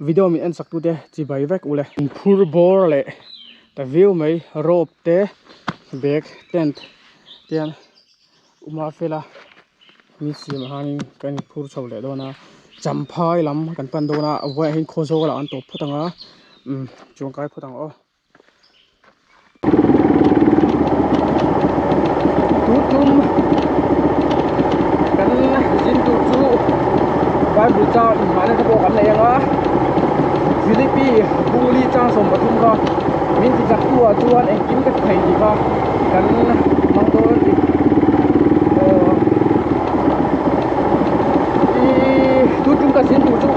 Video min en sak tute chibai vek ule. Phur bawr leh ta viau mai rope te bag tent te hian uma fela min siam ah hianin kan inphur chho leh dawn a champhai lam kan pan dawn a a buaiah hian khawzawl ah an tawp phawt ang a umm chuangkai phawt ang aw. Tu tum kan zin tur chu bible chang inhmahna te pawh kan nei ang a Philippi bungli chang 13 kha min ti chak tu ah chuan engkim ka ti thei tih kha kan hmang dawn a ni aw ih tu tum ka zin tur chu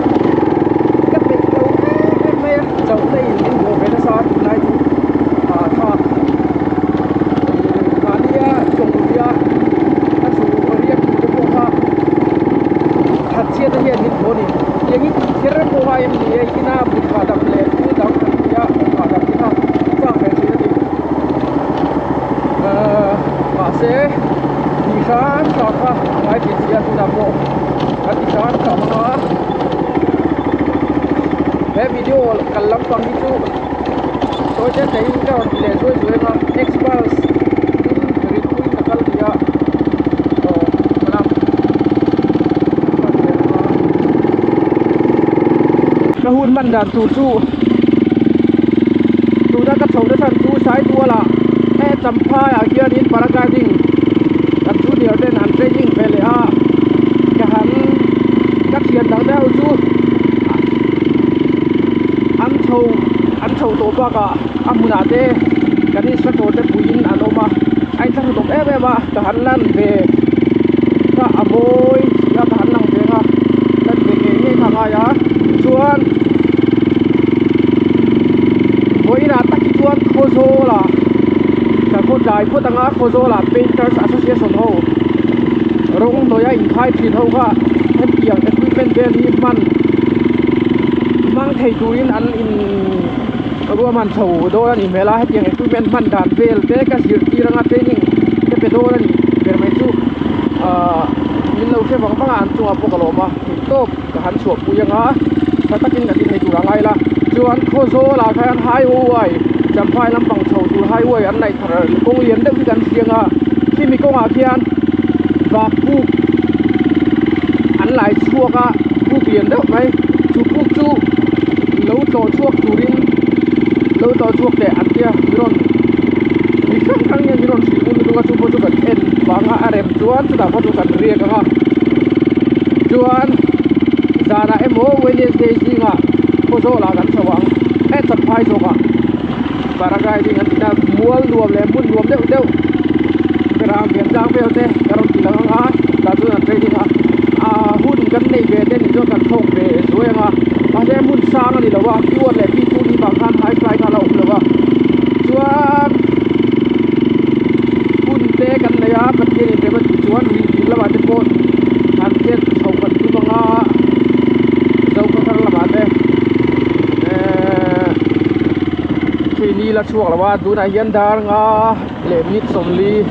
ka peih lo em em mai a chauh na in min bawh ve nasa a tunlai chu ah thlak mahnia chawngruia a chhu riak tur te pawh kha thatchhiat te hian min haw a ni tiangin kher pawh a em ni e ina mut hahdam leh thil dang an tia awm hahdam te kha chak ve thin a ni ahh mahse ti hram hram kha a ngai thin si a tunah pawh a ti hram hram ang a he video kal lampang hi chu sawi te te in ka rawn ti leh zuai zuai ang a express in rinpuiin ka kal tih a aw hmalam kan hman leh ang a ka hun hman dan tur chu tuna ka chho na chhan chu Saituala he Champhai ah hianin paragliding kan junior ten an training ve leh a ka han ka thian dang te ho chu an chho an chho tawh bakah a hmunah te kan instructor te puiin an awm a a inthlahrun awm em em a ka han lan ve kha a mawi tih a ka han lang ve ang a lan ve ngei ngei kha a ngai a chuan vawiinah tak hi chuan Khawzawla kan khaw tlai phawt ang a Khawzawla painters association ho rawng hnawih a inkhai thin ho kha hetiang equipment vel hi hman hmang thei turin an in ruahman chho dawn a nih hmel a hetiang equipment hman dan vel te ka zirtir anga training te pe dawn a nih ber mai chu ahh min lo hre vang vang a an chungah pawh ka lawm a theihtawp ka han chhuah pui anga tha takin ka ti thei tur a ngai la chuan Khawzawl ah khan highway Champhai lampang chho tur highway an laih thar kawng lian deuh hi kan hriang a khimi kawngah khian Bakpuk an lai chhuak a puk lian deuh mai chu puk chu lo tlawh chhuak turin lo tlawh chhuak teh an tia min rawn mi hrang hrang hian min rawn hrilh ngun lutuk a chu pawh chu kan en vang a a rem chuan chutah pawh chu kan riak ang a chuan zanah emaw Wednesday zingah Khawzawl ah kan chho ang he Champhai zawkah paragliding an tih a mual nuam leh hmun nuam deuh deuh ram lian tlang vel te ka rawn ti lang ang a tah chuan an training a ah hun kan nei ve te nih chuan kan thlawk ve zuai ang a mahse hmun sang a ni lo a p one leh p two ni vang khan high fly kha a la awm lo a chuan hun te kan nei a Pathian in rem a tih chuan rih dil lamah te pawh an chet chho kan tum ang a Zokhawthar lamah te ehh khi ni la chhuak lo a tunah hian dar nga leh minute 40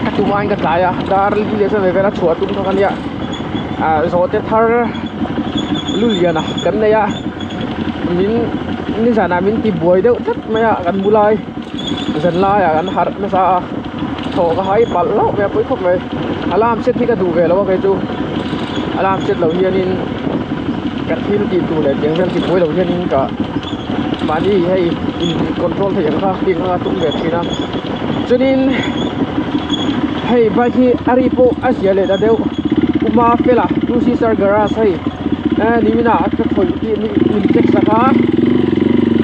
ka tum aiin ka tlai a dar li leh chuan ve vel a chhuah tum thawk a nia ah zawhte thar lu lian a kan nei a min nizanah min ti buai deuh tlat mai a kan bu lai zan laiah kan harh nasa a thaw ka hai palh hlauh mai a pawi khawp mai alarm set hi ka duh ve lo a kei chu alarm set loh hianin ka thil tih tur leh tiang vel ti buai loh hianin ka mahni hei in control theih ang kha tih ang kha tum ve thin a chuanin hei bike hi a ri pawh a zia leh ta deuh uma fela two seater garage hei eh nimin ah ka khawih tih min check sak a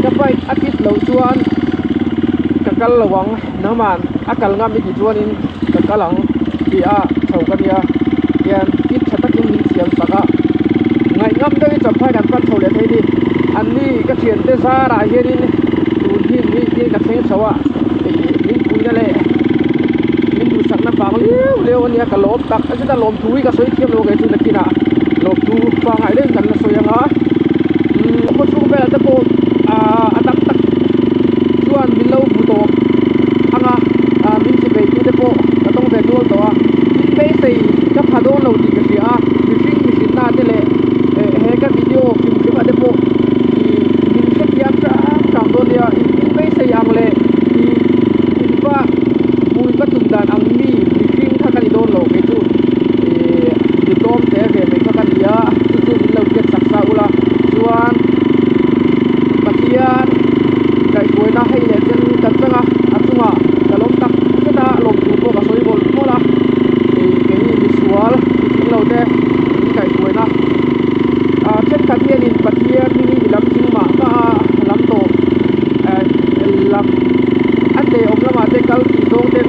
ka bike a fit loh chuan ka kal lo ang nangmah a kal ngam i tih chuanin ka kal ang tih a chho ka nia hian fit tha takin min siam sak a ngaihnawm deuhin champhai kan pan chho leh thei a ni an ni ka thiante zarah hianin tun hi ni hi ka thleng chho a ih min puina leh min duhsak. sakna vang liau liau a nia ka lawm tak a zet a lawmthu hi ka sawi thiam lo kei chu nakinah lawmthu pangngai deuhin kan la sawi ang a umm khaw chhung velah te pawh ahh a tam tak chuan min lo hmu tawh ang a ah min chi bei tu te pawh ka tawng ve nual tawh a tin beisei ka pha dawn lo tih ka hria a mihring mihrinna te leh eh he ka video hrim hrim ah te pawh ih min hrethiam hrang hrang dawn nia in beisei ang leh ih in va hmui va tum dan ang mi mihring kha ka ni dawn lo kei chu ih mi tlawm te ve mai kha ka ni a chu chu min lo hriat chak sa ula chuan Pathian kaihhruaina hei leh chen kan chang a a chungah ka lawm tak zet a lawmthu pawh ka sawi mawlh mawlh a ih keini misual mihring lo te min kaihhruaina ah thenkhat hianin Pathian hming hi i lam ching mah mah a lam tawp eh lam a hneh awm lamah te kal tih zawng ten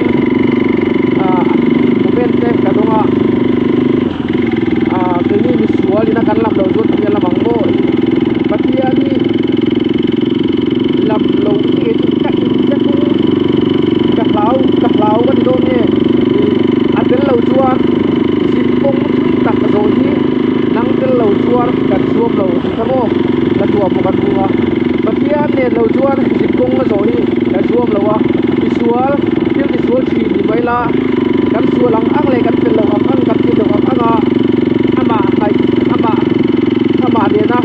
ah comment te ka dawng a ah keini misual ina kan lam loh chuan Pathian lam ang maw ih Pathian hi lam loh hi kei chu ka inhre tung ka hlau ka hlau ka ti dawn nge ih a tel lo chuan zin kawng thui tak zawh hi nang tel lo chuan kan chhuam lo tih kha maw la tuah pawh kan hmu a Pathian nen lo chuan zin kawng a zawh hi kan chhuam lo a misual thil tisual thin ni mai la kan sual ang ang leh kan fel loh ang ang kan tlin loh ang ang a amah hnaih amah amah nena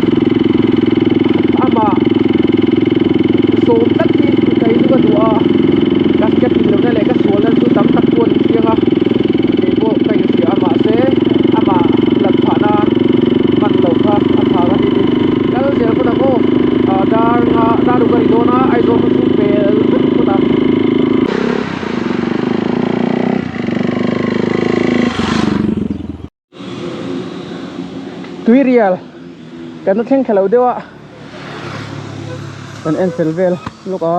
amah sawm tlat hi kei chu ka duh a ka ka tlin lohna leh ka sualna chu tam tak chuan in hriang a keipawh ka inhria a mahse amah lat phah nan hman loh kha a tha ka ti ni kal zel phawt ang aw ah dar nga dar ruk a ri dawn a Aizawl khaw chhung pel vek phawt ang. Tuirial kan la thleng thla lo deuh a kan en fel vel lawk a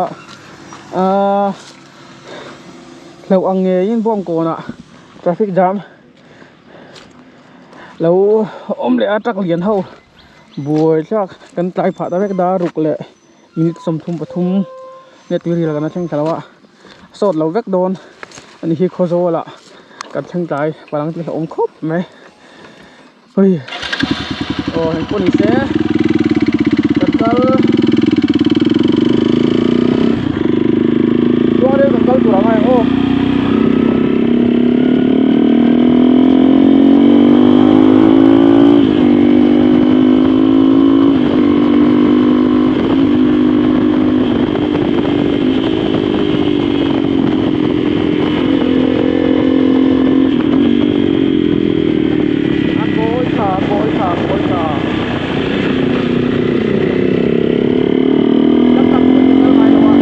ahh hlauh ang ngeiin bawngkawnah traffic jam lo awm leh a truck lian ho buai thlak kan tlai phah ta vek dar ruk leh minute 33 nge tuirial kan la thleng thla lo a sawt lo vek dawn ani hi khawzawl ah kan thleng tlai palang tih hlauhawm khawp mai hei aw heng pawh ni se kan kal tluang deuh kan kal tur ang a aw. A kawi tha a kawi tha a kawi tha lam lam pawh in kal ngai lo a.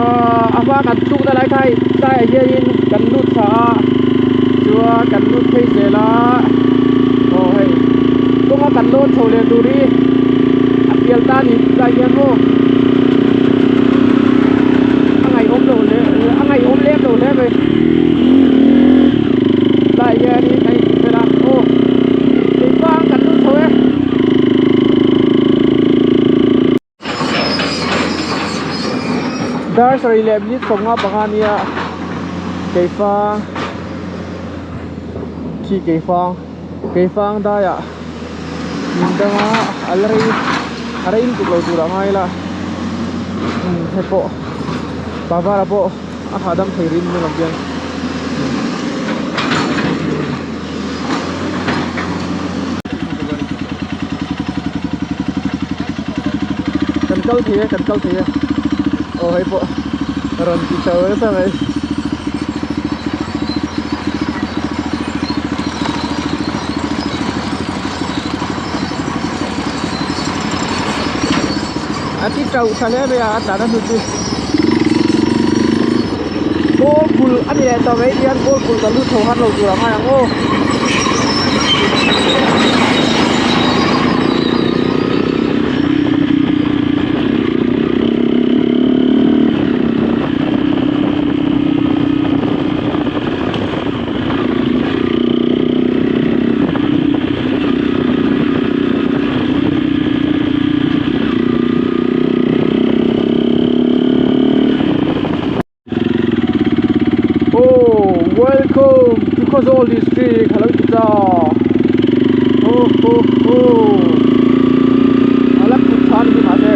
Ahh a hma kan tlukna lai kha hei tlaiah hianin kan lut thla a chuan kan lut phei zel a aw hei kawnga kan lawn chho leh tur hi a pial ta a ni tlaiah hian maw a ngaihawm loh hle a ngaihawm lem loh hle mai tlaiah hianin a intifel a aw keipang kan lut chho e. Dar sarih leh minute 55 nia keifang khi keifang keifang daiah min danga a la rei a rei lutuk lo turah ngai ila umm hei pawh pavara pawh a hahdam thei rin ringawt hian. kal thei e kan kal thei e aw hei pawh rawn ti chho nasa mai. A ti tauh tha hle mai a a tlan a hnu chu kawl kulh a ni leh ta mai tihian kawl kulh kan lut chho har lo tur a ngai ang aw. Oh welcome to Khawzawl district hello ti ta ho ho ho a la kut tha ni mahse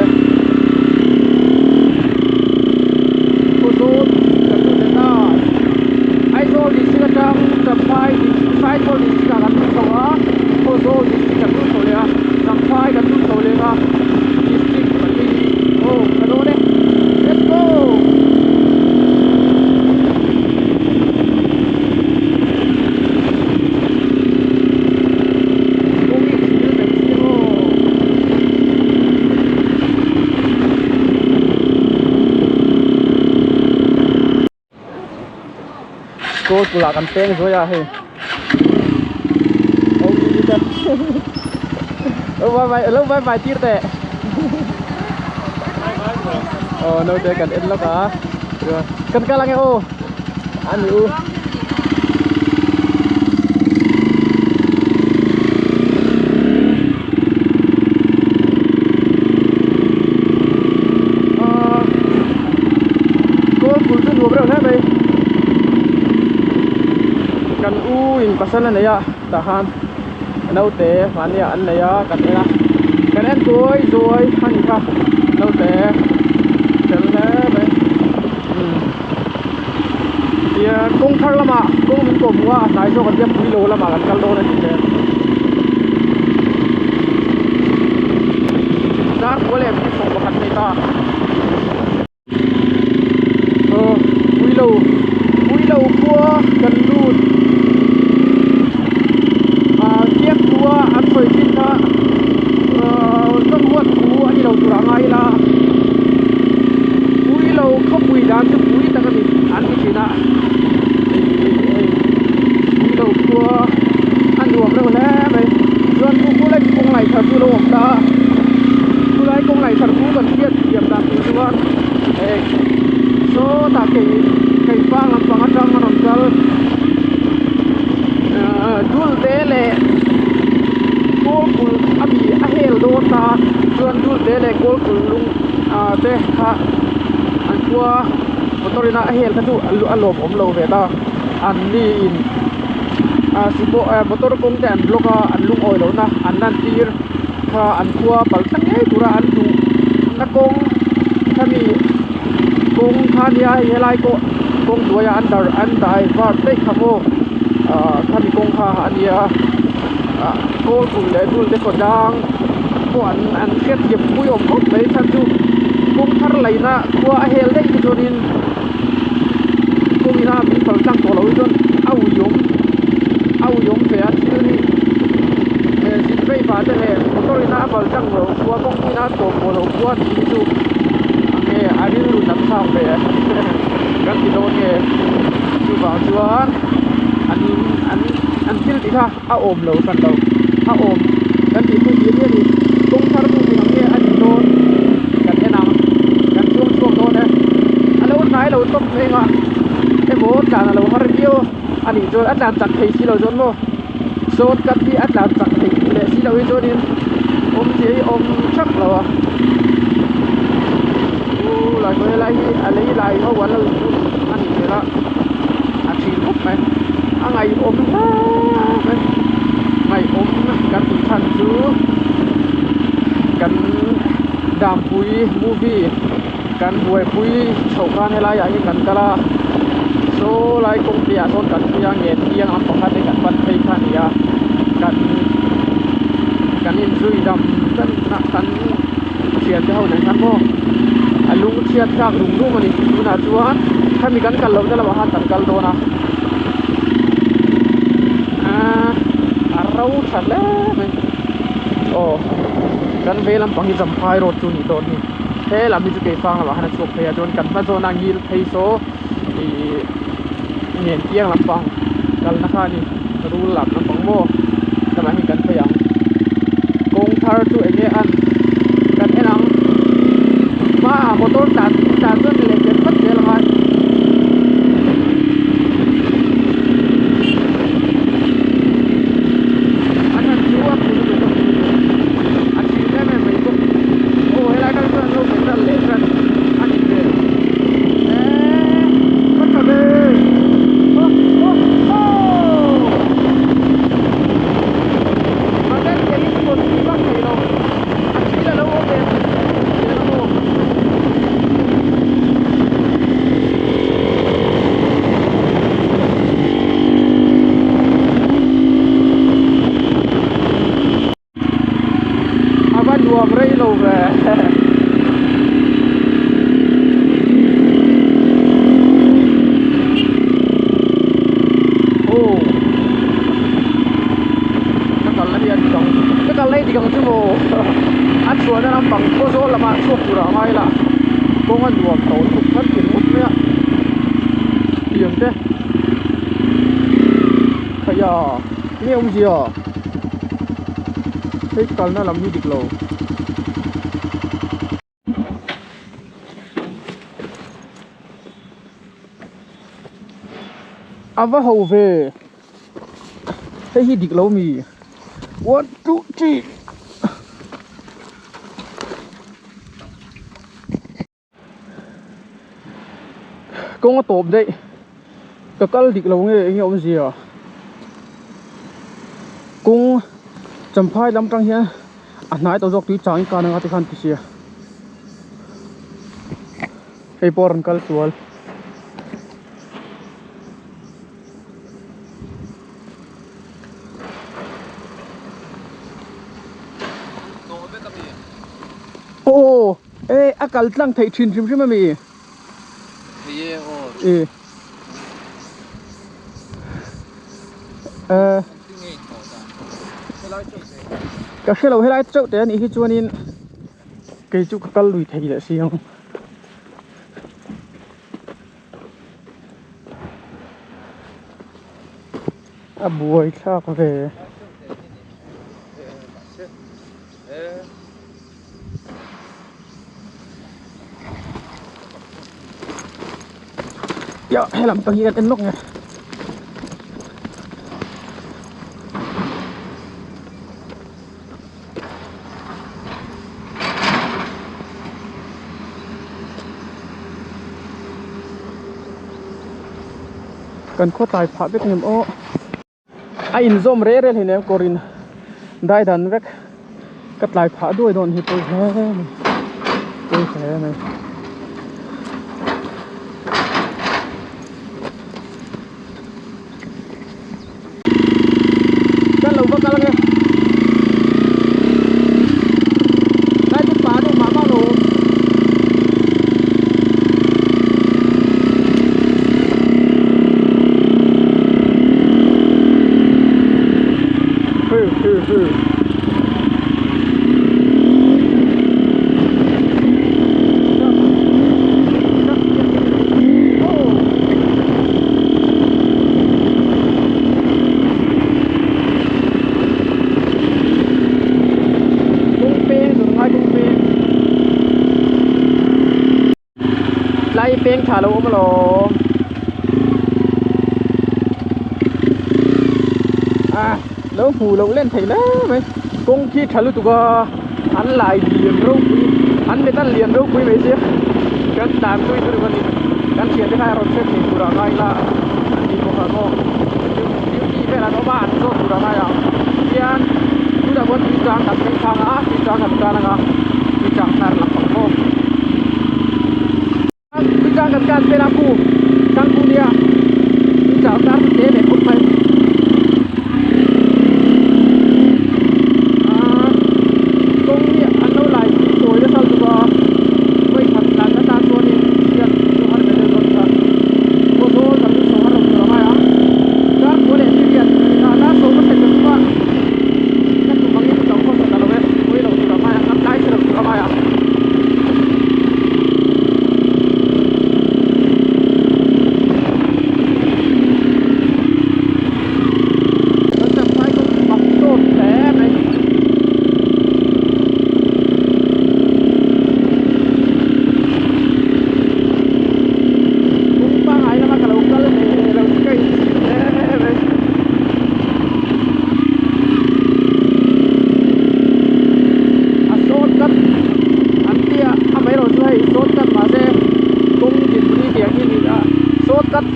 Khawzawl kan lut leh ta Aizawl district atang Champhai district Saitual district ah kan lut chho a Khawzawl district kan lut chho leh a Champhai kan lut chho leh a district pali aw ka dawn e let's go. Kawng hi thil mai si maw. Kawl kulh ah kan peng zuai a hei lo vai vai lo vai vai tir teh aw naute kan en lawk a kan kal ange aw ani u. Kawl kulh chu nuam reuh hle mai kan u in pasal a nei a tah khan naute mahni ah an nei a kan en a kan en tuai zuai a ni kha naute fel hle mai umm tihian kawng thar lamah kawng min kawh hmuh a a hnai zawk an tia pui lo lamah kan kal dawn a ni hle. Dar kua leh hmun sawm pakhat nei ta aw puilo puilo khua kan lut ah fiam thu a an sawi thin kha ah zawng huat thu a ni lo tur ah ngai ila puilo khawpui dan chu pui tak a ni an ti thin a hei puilo khua a nuam reuh hle mai chuan chu khulai kawng ngaih thar chu a lo awm ta a chulai kawng ngaih thar chu kan hriat thiam dan tur chuan eh sawtah kei keipang lampang atang a rawn kal ahh dul te leh kawl kulh a mi a hel dawn ta chuan dul te leh kawl kulh lung ah te kha an khua motor in a hel kha chu a lawmawm lo ve ta an ni in. ah sumo eh motor kawng te an block a an lungawi loh na an lan tir kha an khua pal tlang ngei tura an duh na kawng khami kawng kha nia hei helai pawh kawng hnuaiah an dar an divert daih kha maw ah khami kawng kha a nia ah kawl kulh leh dul te khawtlang pawh an an hriatthiam pui awm khawp mai chhan chu kawng thar laihna khua a hel daih te chuanin. Kawngin a min pal tlang tawh loh hi chuan a uiawm a uiawm ve a thil hi he zin vei vah te leh motor in a pal tlang loh khua kawngpuiin a tawp pawh loh khua tih hi chu enge a rilru nat thlak ve kan ti dawn nge chuvang chuan an an an thil tih kha a awm lo hran lo a awm kan tih pui tih hi a ni kawng thar tu tih ang nge a nih dawn kan en ang kan chuang chhuak dawn e a lo hnai lo tawp mai ang a emaw tlan a lo har viau a nih chuan a tlan chak thei si lo chuan maw short cut hi a tlan chak thei leh si lo hi chuanin awmzia hi awm thak lo a u lai pawh helai hi a lei lai ho an lo inhmun a nih hmel a a thin khawp mai a ngaihawm hle mai ngaihawm kan tih chhan chu kan dampui movie kan buaipui chhoh khan helai ah hian kan kal a saw lai kawng piahah sawn kan phei a ngen piang ang pakhat te kan pan phei kha a ni a kan kan inzui dam dan a kan. thiante ho nen khan maw a lung chhiat thlak rum rum a ni tunah chuan khami kan kal lohna lamah khan kan kal dawn a aaa a ro tha hle mai aw kan vei lampang hi Champhai road chu a nih dawn hi he lam hi chu keifang lamah khan a chhuak phei a chuan kan hma zawn a ngil phei saw ihh nen piang lampang kalna kha a ni rul lam lampang maw lamah hian kan phei ang kawng thar chu eng nge an kan en ang hmaah motor tlan tlan chuan leh ket vat zel a ngai. A chhan chu a pul lutuk a pul lutuk a thim em em mai bawk aw helai kal chuan an lo metal leh tan a ni ve eee ka tha ve ho ho ho mahse kei hi rawn tih vak thei lo a thil a lo awm ve zel a maw. A va nuam rei lo ve aw ka kal na hi a dik ang ka kal na hi dik ang chu maw a chhuahna lampang khawzawl lamah chhuak tur ah ngai la kawng a nuam tawh lutuk khan ti ringawt mai a tiang te khaia enge awmzia. Hei kalna lam hi dik lo. A va ho ve. Hei hi dik lo mi. 1 2 3 Kawng a tawp daih ka kal dik lo nge enge awmzia kawng champhai lam tang hian a hnai tawh zawk tui chang in kan anga ti khan ti sia hei pawh a rawn kal sual. Aw. E a kal tlang theih thin hrim hrim a mi? Thei e aw. E. Ka hre lo helai chauh te anih hi chuanin kei chu ka kal lui thei leh si ang. A buai thlak ve. Dạ, helam pang hi kan en lawk nge. Kan khaw tlai phah vek nem aw. A inzawm reh reh hleinem kawrin dai dan vek ka tlai phah duai dawn hi pawi hle mai pawi hle mai. Kan lo va kal ange lai chu pa deuh mah mah lo awm. Tlai peng tha lo awm alawm a lo hmuh loh len theih hle mai kawng khi tha lutuk a an lai lian ropui an metal lian ropui mai sia kan tlan pui chu ni kan thian te kha a rawn hre thei tur ah ngai ila an ti bawk a maw duty vel an awm a an zawt tur ah ngai ang tihian tunah khuan tui chang kan thleng thang a tui chang kan tan ang a tui chang hnar lampang maw. Tuichang kan kan vel a khu changku nia tuichang tar chu te ve khawp mai aaa kawng hi an lo lai pui tawi nasa lutuk a.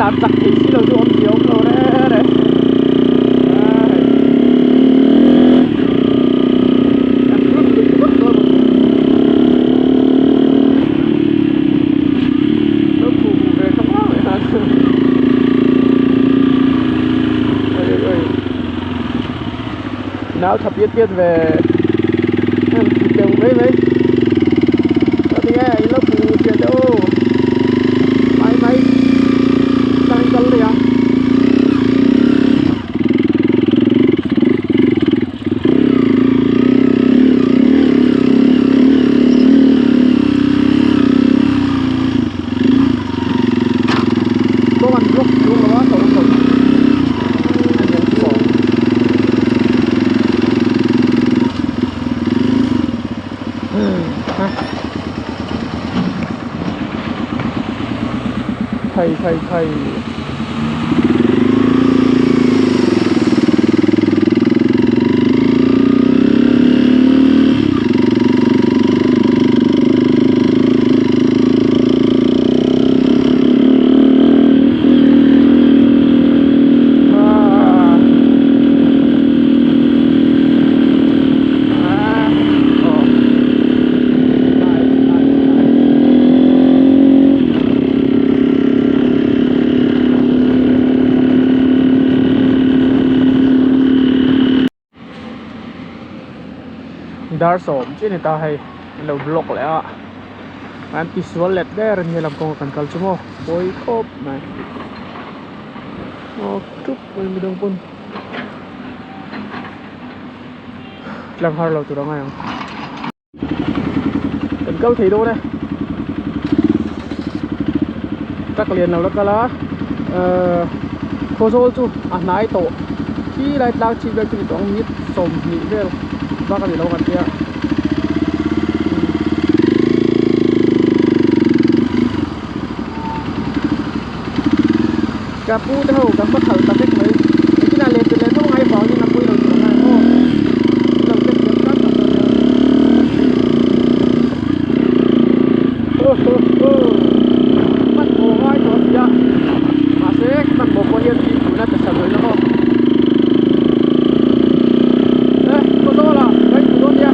tlan chak thei si lo chu awmzia awm lo reng reng. Kan run lui vak dawn maw ni. Lo phu huh ve kha vang leh han. Oi oi oi. Nau tha piat piat ve. Em phu teuh mai mai. Ka ti nge in lo phu chiah teh u. Mai mai. Tang in kal daih a. Kawng an block chung lo a ka awm lo a niang chu aw. Khai khai khai. Dar sawm chiah a ni ta hei an lo block leh a an ti sual let der a nia lam kawng a kan kal chu maw pawi khawp mai aw thup mai midang pawn tlang har lo tur a ngai ang. Kan kal thei dawn e truck lian lo la kal a ehh khawzawl chu a hnai tawh khi lai tlang chhip vel chu ni tawh ang minute 20 vel bak a ni lo kan tia ka pu te ho kan va khalh ta vek mai engtin ah lehpelh leh tho ngai vangin a pui lo tur ang a aw lo te thiam tan tak dawn nia ho ho ho hmanhmawh ngai tawh a nia mahse hmanhmawh pawh hian fimkhurna ta sa dawn aw e khawzawl ah kan inhmu dawn nia.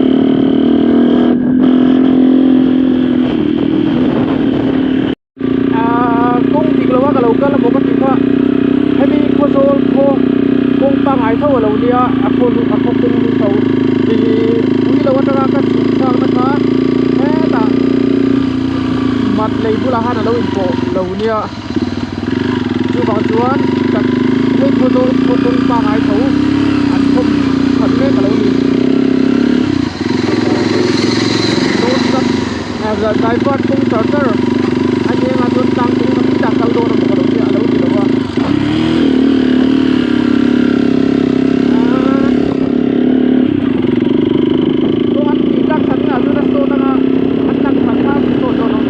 Ahh kawng dik lo a ka lo kal amaw ka tih kha hemi khawzawl khaw kawng pangngai tho a lo nia a khaw a khaw kawng lut tho ih pui lo atanga ka chhuk thlak na kha hetah mat lei bulah khan a lo inpawh lo nia chuvang chuan kan hei khawzawl khaw kawng pangngai tho an khawm that mek a lo ni. Divert kawng char char a ni anga chuan tlang kawng lam chiah kal dawn a maw ka lo tia a lo ti lo a kawng an tih tlak that ngah chuan a sawt anga an lang that kha a sawt dawn ang.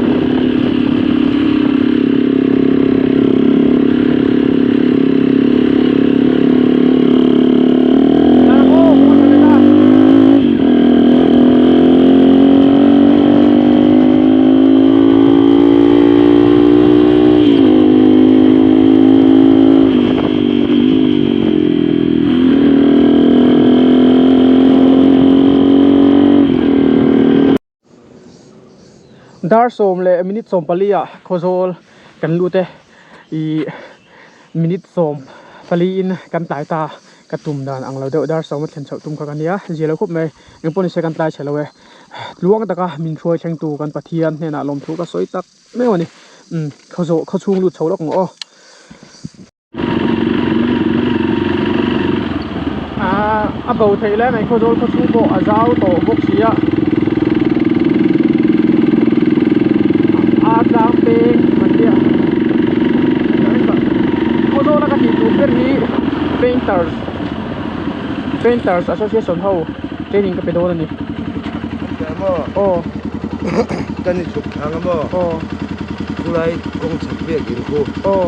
Dar sawm leh minute 14 ah Khawzawl kan lut e ih minute 14 in kan tlai ta ka tum dan ang lo deuh dar sawm a thlen chhoh tum kha ka nia zia lo khawp mai engpawh nise kan tlai chhe lo e tluang taka min hruai thleng tu kan Pathian hnenah lawmthu ka sawi tak meuh a ni umm khaw zawh khaw chhung lut chho lawk ang aw. Aaa a bo theih lai mai khawzawl khaw chhung pawh a zau tawh bawk si a a tlang peng an tia khawzawl a ka tih tur ber hi painters painters association ho training ka pe dawn a ni aw Kan i chhuk thlang a maw aw khulai kawng chhak biak in khu aw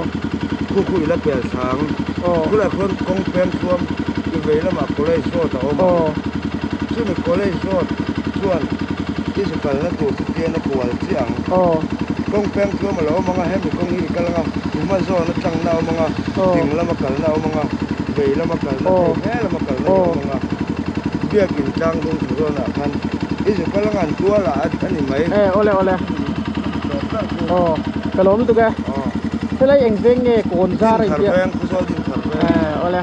khu khu i la pel thlang aw khulai khuan kawng peng thuam i vei lamah college road a awm ang aw chumi college road chuan i zu kalna tur chu tian a kual chiah ang aw. Kawng peng tluam a lo awm ang a, hemi kawng hi i kal ang a, i hma zawn atang na awm ang a, ding lama kalna awm ang a, vei lama kalna phei he lama kalna hi awm ang a, biakin tlang dung thu zawnah khan i zu kal ang a, an tual ah a ni mai. E awle awle. Aw ka lawm lutuk e. Helai eng veng nge kawn zar a intia. Dinthar veng, Khawzawl Dinthar veng. E awle.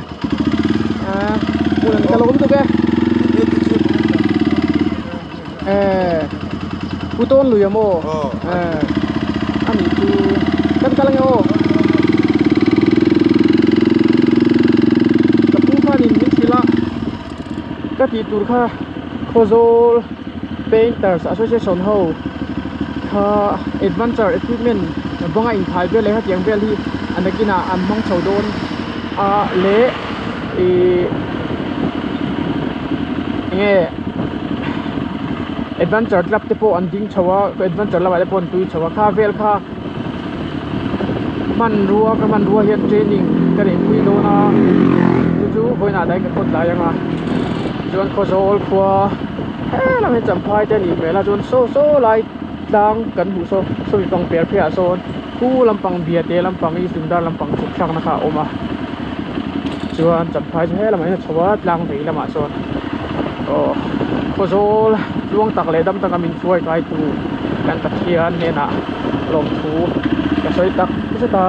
Ka lawm lutuk e. Eh Pu Tawn lui a maw? Eh a nih chu kan kal ange aw. Ka pu khanin min hrilh a ka tih tur kha Khawzawl Painters Association ho kha adventure equipment banga inkhai vel leh hetiang vel hi a nakinah an hmang chho dawn a leh ih enge adventure club te pawh an ding chho a adventure lamah te pawh an tui chho a kha vel kha hmanrua ka hmanrua hian training ka neih pui dawn a chu chu vawiinah dai ka kawt lai ang a chuan khawzawl khua helam hi champhai te a nih hmel a chuan saw saw lai tlang kan hmuh saw sawmi pang per pheiah sawn khu lampang biate lampang east lungdar lampang chhuk thlakna kha a awm a chuan champhai chu helamah hian a chho a tlang vei lamah sawn aw khawzawl tluang tak leh dam taka min hruai kai tu kan Pathian hnenah lawmthu ka sawi tak zet a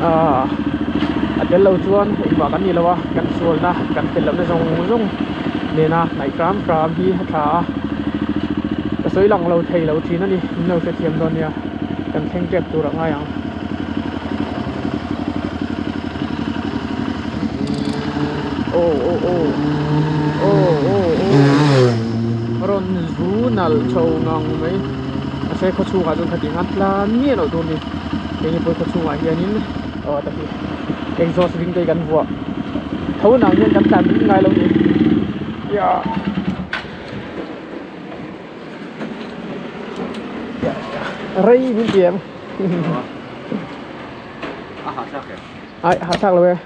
ahh a tel lo chuan engmah kan ni lo a kan sualna kan tel lohna zawng zawng nena hnaih hram hram hi a tha a ka sawi lang lo thei lo thin a ni min lo hrethiam dawn nia kan thleng tep tur a ngai ang. Aw aw aw aw aw aw rawn zu nalh chho ngang mai mahse khaw chhungah chuan khatiang a tlan miah loh tur a ni keini pawh khaw chhungah hianin aw ta hi exhaust ring te hi kan vuah tho nang hian kan tlan ring ngai lo a ni yeah. Rei min ti em. A hahthlak em? Ai hahthlak lo e.